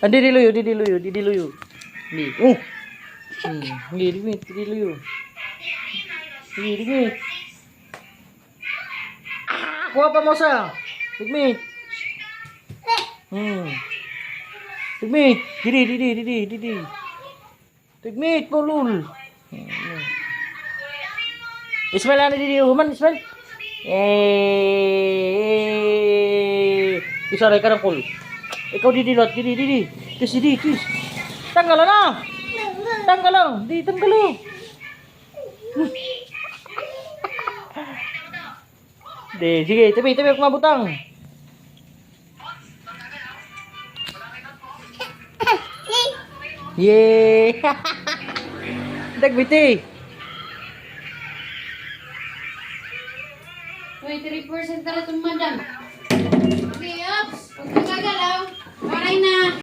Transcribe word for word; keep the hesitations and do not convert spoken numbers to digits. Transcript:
Ah, didi luyo, didi luyo, didi luyo. Di. Oh. Hmm. Di, digmit, didi luyo. Di, digmit. Ah, kuha pa mo sa. Digmit. Hmm. Digmit. Didi, didi, didi, didi. Digmit, pulol. Ismail, ano didi, human, Ismail? Eh, isa rin ka ng kul. Ikaw didi, lot, didi, didi. Kiss, didi, kiss. Tanggal na. Tanggal na. Di, tanggal na. Di, sige, tabi, tabi, ako mabutang. Yay! Dagbiti. Twenty-three percent na rin, madam. Okay, ops.